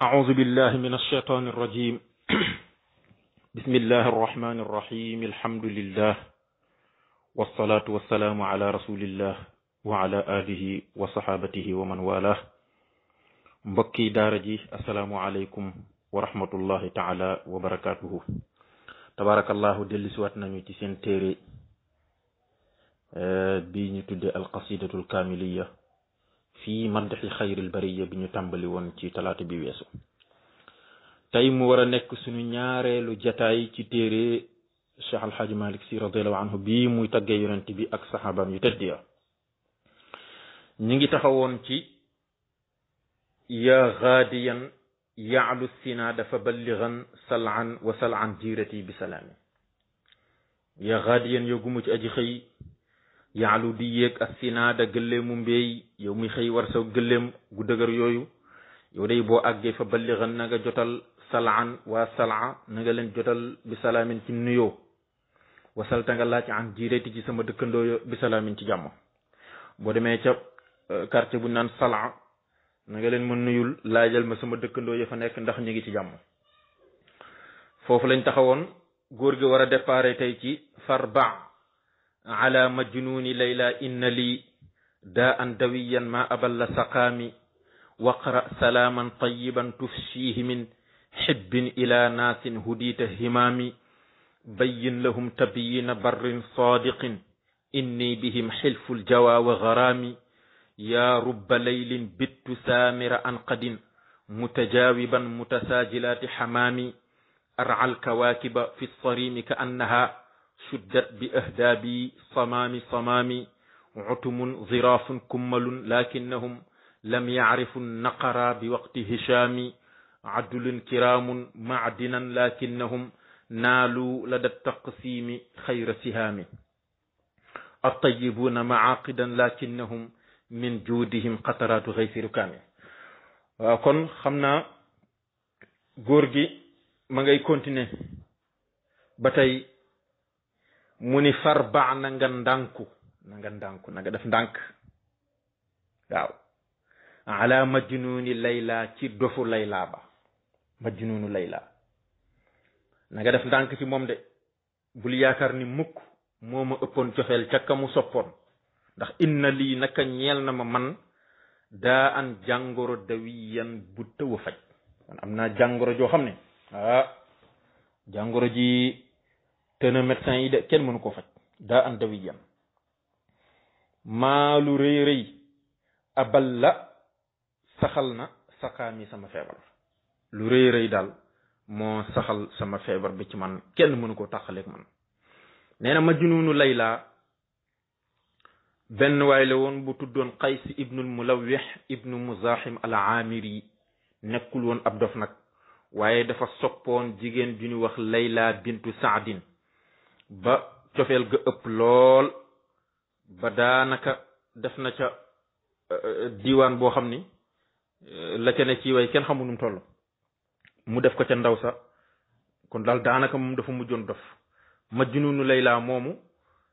أعوذ بالله من الشيطان الرجيم بسم الله الرحمن الرحيم الحمد لله والصلاة والسلام على رسول الله وعلى آله وصحابته ومن والاه mbokki daara ji asalaamu aleykum wa rahmatullahi taala wa barakatuhu tabarakallahu dellusiwaat nañu ci seen téere bi ñu tudde alqasidatul kamiliya fii madxi xayril bariya bi ñu tàmbali woon ci talaata bi weesu tey mu war a nekk suñu ñaareelu jataay ci téere Cheikh Alxaaji Malik Si radiallahu anhu bii muy taggee yonent bi ak saxaabaam yu tedd ya ñi ngi taxawoon ci yaa gaadiyan yaalu sinaada fa balligan salan wa salan jiirati bi salaami yaa gaadiyan yow gu mu ci aji xëy yaalu di yéeg ak sinaada gëlleemu mbéy yow muy xëy war sa gëlleem gu dëgër yooyu yow day boo àggee fa balligan na nga jotal salaan waa salaa na nga leen jotal bi salaamin ci nuyoo wasalta nga laaj an jiirati ci sama dëkkandoo bi salaamin ci jàmm boo demee ca quartier bu naan salaa na nga leen ma nuyul laajal ma sama dëkkandoo ya fa nekk ndax ñu ngi ci jàmm foofu lañ taxawoon góor gi war a déparé tey ci farba ala majnuni layla inna li daa an dawiyan ma aballa saqaami waqra salaaman tayiban tufshihi min xibbin ila naasin hudita himaami bayyin lahum tabyina barrin sadiqin inni bihim xilful jawa wa garaami yaa rubba laylin bittu saamira anqadin mutajawiban mutasaajilaati xamaami arca alkawaakiba fi lsarimi ka annaha shuddat bi ahdaabi samaami samaami cutumun ziraafun kummalun lakinnahum lam yacrifu naqara bi waqti hishaami cadlun kiraamun macdinan lakinnahum naalu lada taqsiimi xayra sihaami attayibuuna macaaqidan lakinnahum min juudihim xataraatu xaysi rukaami waaw kon xam naa góor gi ma ngay continuer ba tey mu ni far baax na nga ndànku na nga def ndànk waaw ala majnuuni layla ci dofu layla ba majnuunu layla na nga def ndànk ci moom de bul yaakaar ni mukk moo ma ëppoon cofeel ca ka mu soppoon ndax inna lii naka ñeel na ma man daa an jàngoro dawiyan bu tëw a faj man am naa jàngoro joo xam ne jàngoro ji tëna médecin yi de kenn mënu ko faj daa an dawiyan maa lu rëy rëy abal la saxal na saqaami sama feebar lu rëy rëy daal moo saxal sama feebar bi ci man kenn mënu ko tàqaleeg man nee na majnuunu layla benn waay la woon bu tuddoon qays ibnul mulawix ibnu muzahim al amiri nekkul woon ab dof nag waaye dafa soppoon jigéen ju ñu wax layla bintu saadin ba cofeel ga ëpp lool ba daanaka def na ca diiwaan boo xam ni la ca ne ci way kenn xamul nu mu toll mu def ko ca ndaw sa kon daal daanaka moom dafa mujjoon dof majnuunu layla moomu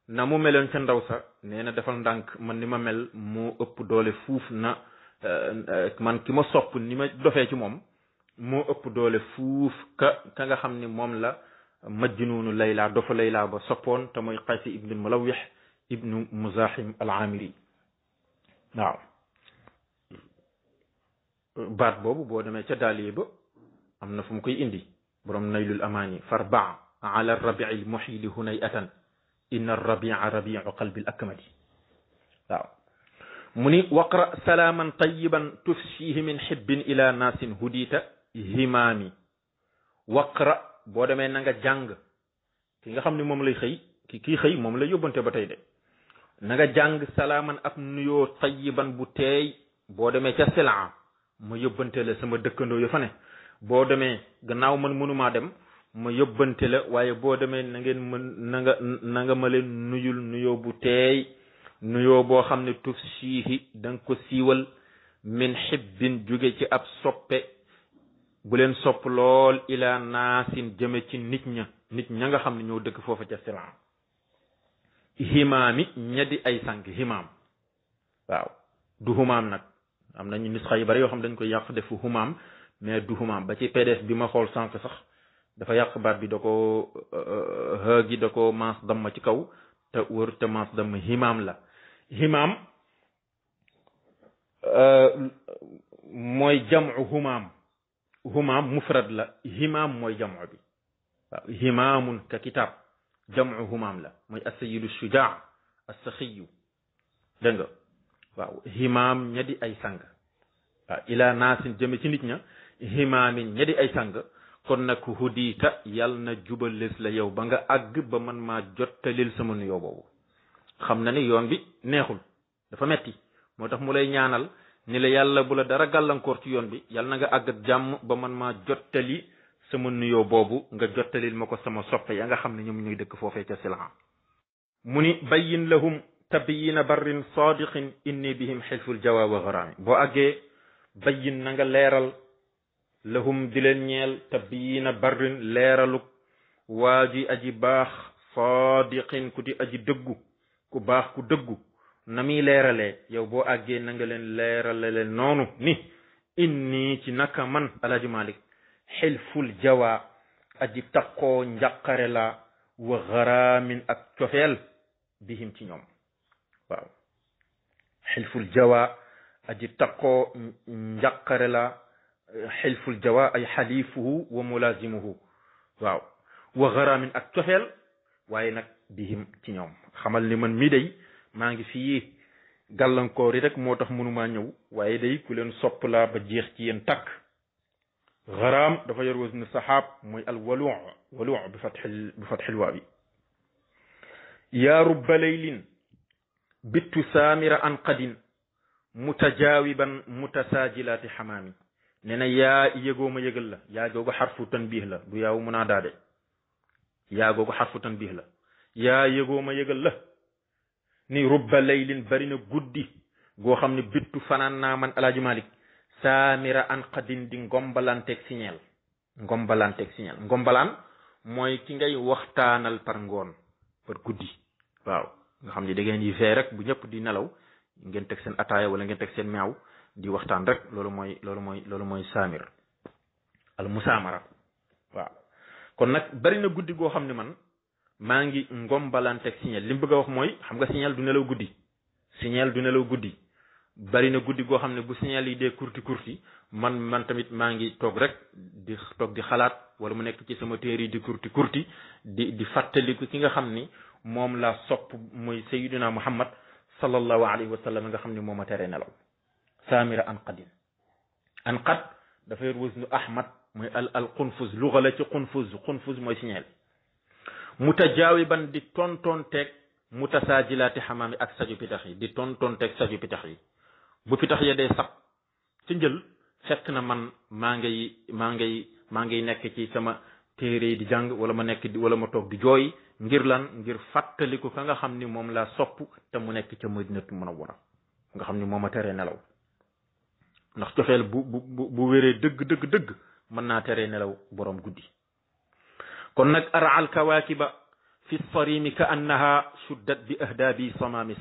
na mu meloon ca ndaw sa nee na defal ndànk man ni ma mel moo ëpp doole fuuf na man ki ma sopp ni ma dofee ci moom moo ëpp doole fuuf ka nga xam ni moom la majnuunu layla dofa layla ba soppoon te mooy qaysi ibnu mulawix ibnu muzahim al amiri waaw baat boobu boo demee ca daaliye ba am na fu mu koy indi borom naylul amaani farba ala rabii lmuxiili hunay atan inna rabia rabiu qalbi l akmadi waaw mu ni waqra salaaman tayiban tufshihi min xibbin ila naasin hudita himaami waqra boo demee na nga jàng ki nga xam ne moom lay xëy kii xëy moom lay yóbbante ba tey de na nga jàng salaaman ab nuyoo tayiban bu teey boo demee ca silaa ma yóbbante la sama dëkkandoo yo fa ne boo demee gannaaw man mënumaa dem ma yóbbante la waaye boo demee na ngeen mën na nga ma leen nuyul nuyoo bu teey nuyoo boo xam ne tuf siihi da nga ko siiwal min xibbin jóge ci ab soppe bu leen sopp lool ila naasin jëme ci nit ña nga xam ne ñoo dëkk foofa ca silan himaami ña di ay sànk himaam waaw du humaam nag am nañu nisxa yu bari yoo xam dañ koy yàq defu humaam mais du humaam. ba ci PDF bi ma xool sànq sax dafa yàq baat bi da ko gi da ko maas damma ci kaw te wër te maas damma himaam la. himaam mooy jamu humaam. humaam mufrad la, himaam mooy jamu bi. waaw himaamun ka kitaab jamu humaam la mooy assayidu shujaa assaxiyu. dégg nga waaw himaam ña di ay sang. waaw ila naasin jëme ci nit ña himaamin ña di ay sang. kon nag hudiita yàlla na jubalees la yow ba nga àgg ba man maa jottalil sama nuyoo boobu. xam na ni yoon bi neexul dafa metti moo tax mu lay ñaanal ni la yàlla bu la dara gàllankoor ci yoon bi yàlla na nga àggat jàmm ba man maa jottali sama nuyoo boobu nga jottalil ma ko sama soppe ya nga xam ne ñoom ñuy dëkk foofee ca Silaa. mu ni bayyin lahum tabyina barrin sadiqin inni bihim xilful jawa wa garaami. boo àggee bayyin na nga leeral lahum di leen ñeel tabyina barrin leeraluk waa ji aji baax sadiqin ku di aji dëggu ku baax ku dëggu na muy leeralee yow boo àggee na nga leen leerale leen noonu ni inni ci naka man Alaaji Malik xilful jawa aji taqoo njàqare la wa garaamin ak cofeel bihim ci ñoom. waaw xilful jawa aji taqoo njàqare la xilful jawa ay xalifuhu wa mulazimuhu. waaw wa garaamin ak cofeel waaye nag bihim ci ñoom. xamal ni man mii day maa ngi fii gàllankoor yi rek moo tax mënumaa ñëw waaye day ku leen sopp laa ba jeex ci yéen takk. garaam dafa yor waznu saxaab mooy al waluu bi fatxil waawi. yaa rubba laylin bittu saamira an qadin mutajaawiban mutasaajilaati xamaami. nee na yaa yëgoo ma yëgal la yaa googu xarfu tanbiih la du yaaw munaadaa de yaa googu xarfu tanbiih la. yaa yëgoo ma yëgal la ni rubba laylin bari na guddi goo xam ne bittu fanaan naa man Alaaji Malik saamira an qadin di ngombalanteeg siñeel. ngombalanteeg siñeel ngombalaan mooy ki ngay waxtaanal par ngoon par guddi. waaw nga xam ne da ngeen yi fee rek bu ñëpp di nelaw ngeen teg seen ataaya wala ngeen teg seen meew di waxtaan rek loolu mooy saamir al musaamara. waaw kon nag bari na guddi goo xam ne man maa ngi ngombalanteeg signal li mu bëgg a wax mooy xam nga signal du nelaw guddi. signal du nelaw guddi bari na guddi goo xam ne bu signal yi dee kurti man tamit maa ngi toog rek di xalaat wala mu nekk ci sama téere yi di kurti di fàttaliku ki nga xam ni moom laa sopp muy sayyiduna Muhammad sallallahu alayhi wa sallam nga xam ni moom a tere nelaw. saamira an qadin an qad dafa yor waznu ahmad mooy al qunfuz luga la ci qunfuz mooy signal. mutajaawiban di tontonteeg mutasaajilaati xamaami ak saju pitax yi di tontonteeg saju pitax yi. bu pitax ya dee sax ci njël fekk na man maa ngay nekk ci sama téere yi di jàng wala ma toog di jooy ngir lan ngir fàttaliku ka nga xam ni moom laa sopp te mu nekk ca Madinatu Munawwara nga xam ni moom a teree nelaw. ndax cofeel bu wéree dëgg mën naa teree nelaw borom guddi. kon nag ara al kawaakiba fi sarimi ka annaha suddat bi ahdaabi samaami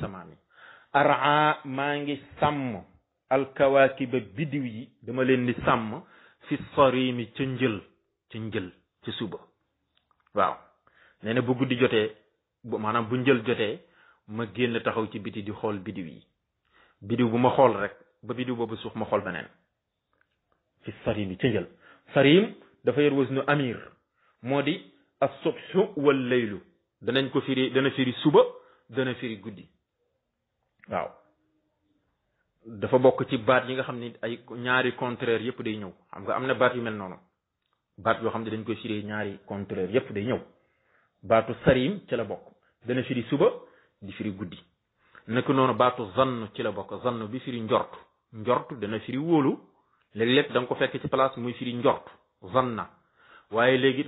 ara maa ngi sàmm al kawaakiba bidiw yi dama leen di sàmm fi sarimi ca njël ca suba. waaw nee na bu guddi jotee maanaam bu njël jotee ma génn taxaw ci biti di xool bidiw yi. bidiw bu ma xool rek ba bidiw boobu suux ma xool beneen. fi sarimi ca njël. sarim dafa yor waznu amir moo di as-subhu wal laylu dana firi suba dana firi guddi. waaw dafa bokk ci baat yi nga xam ni ay ñaari contraire yépp day ñëw. xam nga am na baat yu mel noonu baat yoo xam ne dañ koy firi ñaari contraire yépp day ñëw. baatu sarim ci la bokk dana firi suba di firi guddi. naka noonu baatu zann ci la bokk zann bi firi njort dana firi wóolu léeg-léeg da nga ko fekk ci place muy firi njort zanna waaye léegi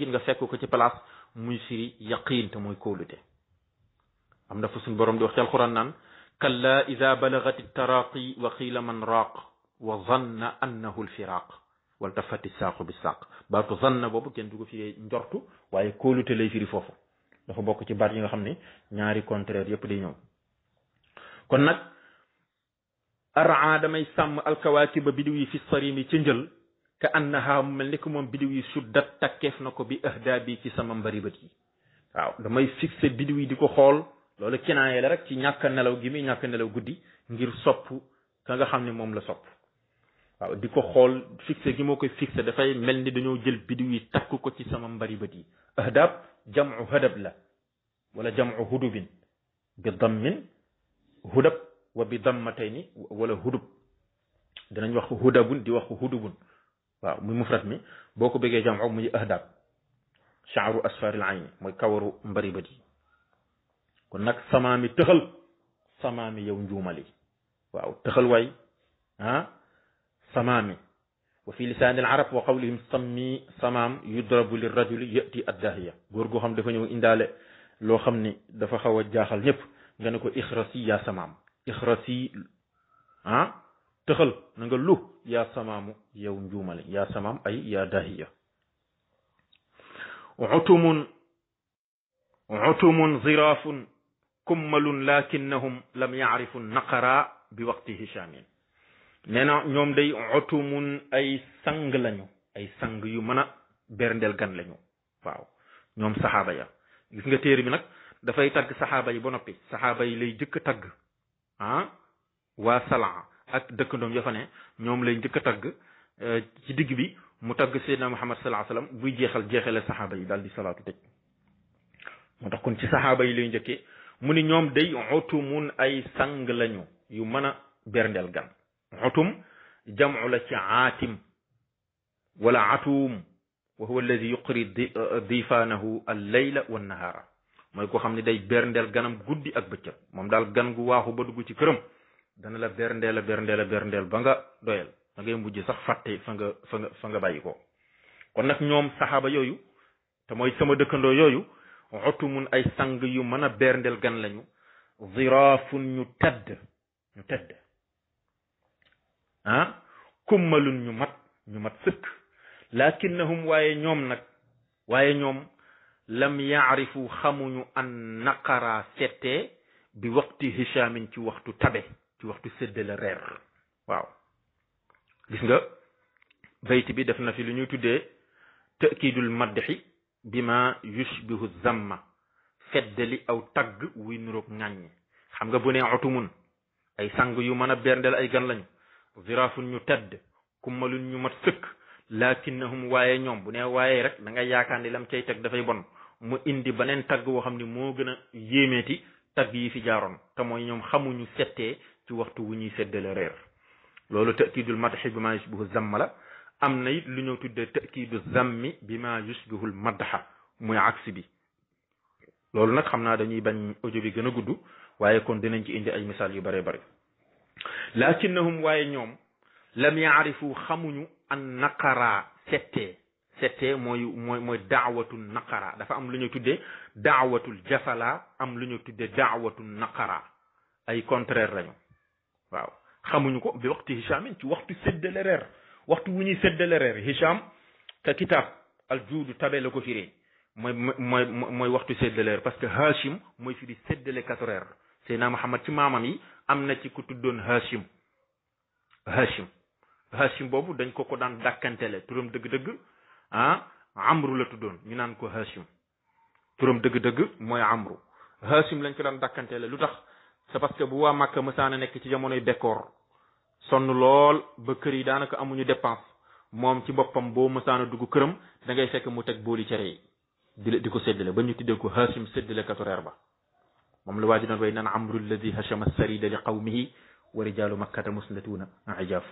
nga fekk ko ci place muy firi yaqiin te muy kóolute. am na fu suñu borom di wax ci alquran naan kalla ida balagati taraqi wa qiila man raaq wa zanna annahu alfiraq waltafati saaqu bi saaq. baatu zanna boobu kenn du ko firi njortu waaye kóolute lay firi foofu. dafa bokk ci baat yi nga xam ne ñaari contraire yépp day ñëw. kon nag araa damay sàmm alkawaakiba bidiw yi fi sarimi ci njël ka annaha mu mel ni ko moom bidiw yi suddat takkeef na ko bi ahdaa bi ci sama mbari bët yi waaw damay fixé bidiw yi di ko xool loolu kinaaye la rek ci ñàkk nelaw gi muy ñàkk nelaw guddi ngir sopp ka nga xam ne moom la sopp waaw di ko xool fixé gi moo koy fixé dafay mel ni dañoo jël bidiw yi takk ko ci sama mbari bët yi ahdaab jam'u hadab la wala jam'u hudubin bi dammin hudab wa bi dammatayni wala hudub dinañ wax hudabun di wax hudubun waaw muy mufrat mi boo ko bëggee jam'u muy ahdaab sha'ru asfaril ayni mooy kawaru mbari bët yi kon nag samaami tëxal samaami yow njuumali waaw tëxal waay samaami wa fi lisaanil arab wa qawlihim sammi samaam yudrabu li rajuli yati addahiya góor goo xam dafa ñëw indaale loo xam ni dafa xaw a jaaxal ñëpp nga ne ko ixrasi yaa samaam ixrasi tëxal na nga lu yaa samaamu yow njuumali yaa samaam ay yaa dahiya utumun ziraafun kummalun lakinnahum lam yaarifu naqara bi waqti hishamin nee na ñoom day utumun ay sang lañu ay sang yu mën a berndeel gan lañu waaw ñoom saxaaba ya gis nga téere bi nag dafay tagg saxaaba yi ba noppi saxaaba yi lay jëkk a tagg waa Salaa ak dëkkandoom ya fa ne ñoom lay njëkk a tagg ci digg bi mu tagg Seydina Muhammad sallallahu alayhi wasallam buy jeexale saxaaba yi daal di salaatu tëj moo tax kon ci saxaaba yi lay njëkkee mu ni ñoom day utumun ay sang lañu yu mën a berndeel gan utum jam'u la ci aatim wala atuum wa huwa alladi yuqri difaanahu al-layla wa nahaara mooy koo xam ne day berndeel ganam guddi ak bëccëg moom daal gan gu waaxu ba dugg ci këram dana la berndeel ba nga doyal da ngay mujj sax fàtte fa nga bàyyi ko kon nag ñoom saxaaba yooyu te mooy sama dëkkandoo yooyu utumun ay sang yu mën a berndeel gan lañu ziraafun ñu tedd kummalun ñu mat sëkk lakinnahum waaye ñoom lam yaarifu xamuñu an naqara settee bi waqti hishamin ci waxtu tabe ci waxtu séddale reer waaw gis nga bayt bi def na fi lu ñuy tuddee ta'kidul madhi bima yushbihu zamma feddali aw tagg wuy nuroog ŋàññ xam nga bu nee utumun ay sang yu mën a berndeel ay gan lañu ziraafun ñu tedd kummalun ñu mat sëkk lakinnahum waaye ñoom bu nee waaye rek da nga yaakaar ni lam cay teg dafay bon mu indi beneen tagg woo xam ni moo gën a yéemeeti tagg yi fi jaaroon te mooy ñoom xamuñu settee ci waxtu wu ñuy seddale reer loolu ta'kidul madhi bima yushbihu zamma la am na it lu ñëw tuddee ta'kidu zammi bima yushbihu al madha muy aksi bi loolu nag xam naa dañuy bañ audio bi gën a gudd waaye kon dinañ ci indi ay misaal yu bare bare lakinnahum waaye ñoom lam yaarifu xamuñu an naqara settee mooy daawatul naqara dafa am lu ñu tuddee daawatul jafala am lu ñu tuddee daawatul naqara ay contraire lañu waaw xamuñu ko bi waxtu hishamin ci waxtu séddale reer waxtu wu ñuy séddale reer hisham ka kitab al juudu tabe la ko firee mooy waxtu séddale reer parce que hashim mooy fi di séddale kat reer Seydina Muhammad ci maamam yi am na ci ku tuddoon hashim boobu dañ ko daan dàkkantele turam dëgg-dëgg amru la tuddoon ñu naan ko hashim turam dëgg-dëgg mooy amru hashim lañ ko daan dàkkantele lu tax c'est parce que bu waa Màkka mësaana nekk ci jamonoy bekkoor sonn lool ba kër yi daanaka amuñu dépense moom ci boppam boo mësaana dugg këram da ngay fekk mu teg booli cere yi di ko séddale ba ñu tuddee ko hashim séddale katu reer ba moom la waa ji doon way naan amru alladi hashama sarida li qawmihi wa rijalu makkata musnatuna ijaaf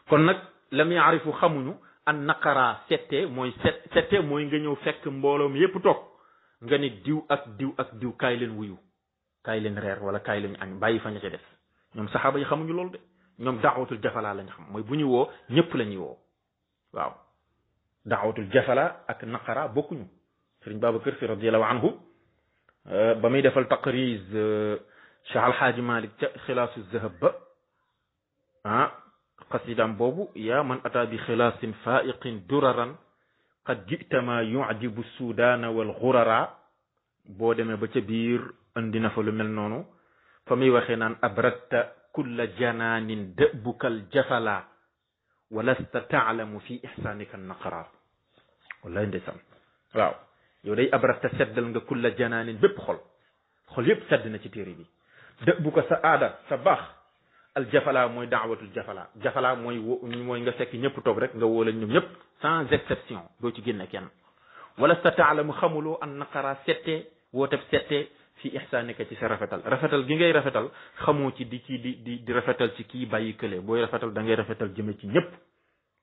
kon nag lam yaarifu xamuñu an naqara sette mooy nga ñëw fekk mbooloom yépp toog nga ni diw ak diw kaay leen wuyu kaay leen reer wala kaay leen añ bàyyi fa ña ca des ñoom saxaaba yi xamuñu loolu de ñoom daawatul jafala lañ xam mooy bu ñu woo ñëpp la ñuy woo waaw daawatul jafala ak naqara bokkuñu sëriñ Babacar Si radiyallahu anhu ba muy defal taqriz Cheikh Alhaaji Malik ca xilaasu zahab ba qasidam boobu yaa man ata bi xilaasin faiqin duraran qad jita ma yujibu sudaana wal xurara boo demee ba ca biir andi na fa lu mel noonu fa muy waxee naan abradta kulla janaanin dëbukal jafala walasta taalamu fi ihsanika naqara wallahi ndeysaan waaw yow day abrata seddal nga kulla janaanin bépp xol yépp sedd na ci téere bi dëbu ko sa aada sa baax al jafala mooy daawatul jafala mooy nga fekk ñëpp toog rek nga wóola ñoom ñëpp sans exception doo ci génne kenn walasta taalamu xamuloo an naqara wooteb settee fi ihsaanika ci sa rafetal gi ngay rafetal xamoo ci di rafetal ci kii bàyyi kële booy rafetal da ngay rafetal jëme ci ñëpp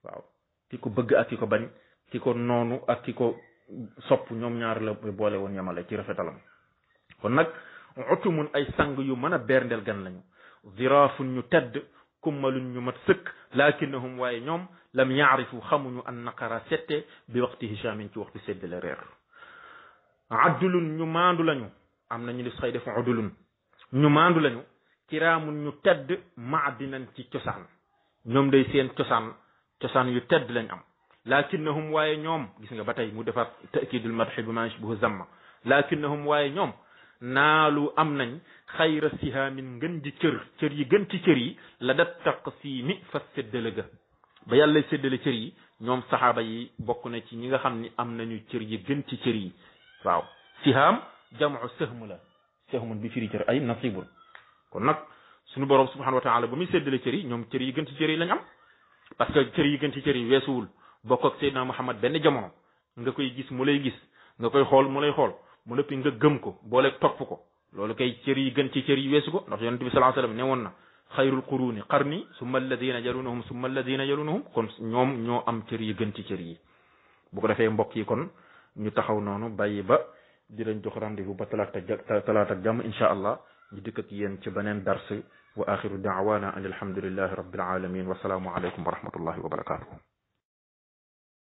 waaw ki ko bëgg ak ki ko bañ ki ko noonu ak ki ko sopp ñoom ñaar la boole woon yemale ci rafetalam kon nag utumun ay sang yu mën a berndeel gan lañu ziraafun ñu tedd kummalun ñu mat sëkk lakinnahum waaye ñoom lam yaarifu xamuñu an naqara sette bi waxti hichamin ci waxtu séddale reer addulun ñu maandu lañu am nañu lis xëy def udulun ñu maandu lañu kiraamun ñu tedd maadinan ci cosaan ñoom day seen cosaan yu tedd lañ am lakinnahum waaye ñoom gis nga ba tey mu defaat takidul madhi bi ma yashbuhu zamma lakinnahum waaye ñoom naalu am nañ xayra sihaamin ngën ji cër yi gën ci cër yi la dat taqsiimi fa séddale ga ba yàlla séddale cër yi ñoom saxaaba yi bokk na ci ñi nga xam ni am nañu cër yi gën ci cër yi waaw sihaam jamu sahmun bi firi cër ay nasibun kon nag suñu borom subhanahu wa taala ba muy séddale cër yi ñoom cër yi gën ci cër yi lañ am parce que cër yi gën ci cër yi weesuwul bokk ak Seydina Muhammad benn jamono nga koy gis mu lay gis nga koy xool mu lay xool mu nëppi nga gëm ko boole topp ko loolu kay cër yi gën ci cër yi weesu ko ndax yonent bi sallallahu alayhi wasallam ne woon na xayrul quruni qarni summa alladina yalunahum summa alladina yalunahum kon ñoom ñoo am cër yi gën ci cër yi bu ko defee mbokk yi kon ñu taxaw noonu bàyyi ba di leen jox rendez-vous ba talaata ak jàmm insha allah ñu dikk ak yéen ci beneen dars wa axiru daawana an alhamdulillahi rabbil alamin wa salaamu alaykum wa rahmatullahi wa barakatuhu